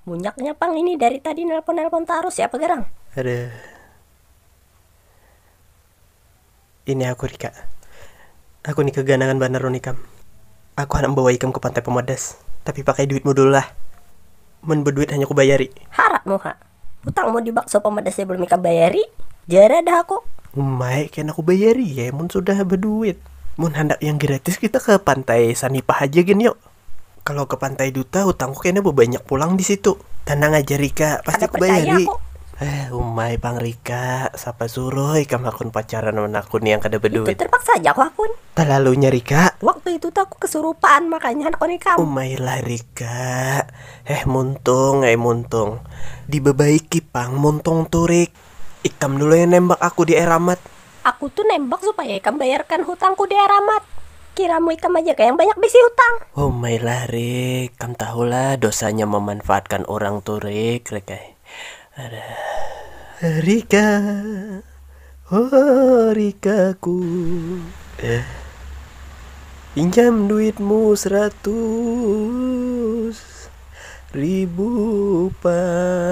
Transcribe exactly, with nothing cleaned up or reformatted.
Munyaknya pang ini dari tadi nelpon-nelpon tarus, siapa garang? Ada. Ini aku, Rika. Aku ni keganangan banar wan ikam. Aku handak membawa ikam ke Pantai Pemedas, tapi pakai duitmu dulu lah. Mun beduit hanya kubayari. Harat muha. Hutangmu di bakso Pemedas sebelum ikam bayari. Jara dah aku. Umai, kena kubayari ya mun sudah beduit. Mun handak yang gratis, kita ke Pantai Sanipah aja gin yuk. Kalau ke Pantai Duta, hutangku kena bebanyak pulang di situ. Tenang aja, Rika, pasti aku bayari. Eh, umai pang, Rika, siapa suruh ikam hakun pacaran sama aku nih yang kada beduit? Itu terpaksa aja aku hakun. Terlalunya, Rika. Waktu itu tuh aku kesurupan, makanya aku nikam. Umailah, Rika. Eh, muntung, eh, muntung. Dibebaiki pang muntung turik. Ikam dulu yang nembak aku di air amat. Aku tuh nembak supaya ikam bayarkan hutangku di air amat. Kiramu ikam aja kayak yang banyak bisi hutang. Oh my lah, Rik, kam tahulah dosanya memanfaatkan orang tuh, Rik, Rik, eh. Ada. Rika, oh Rikaku, eh, pinjam duitmu seratus ribu pak.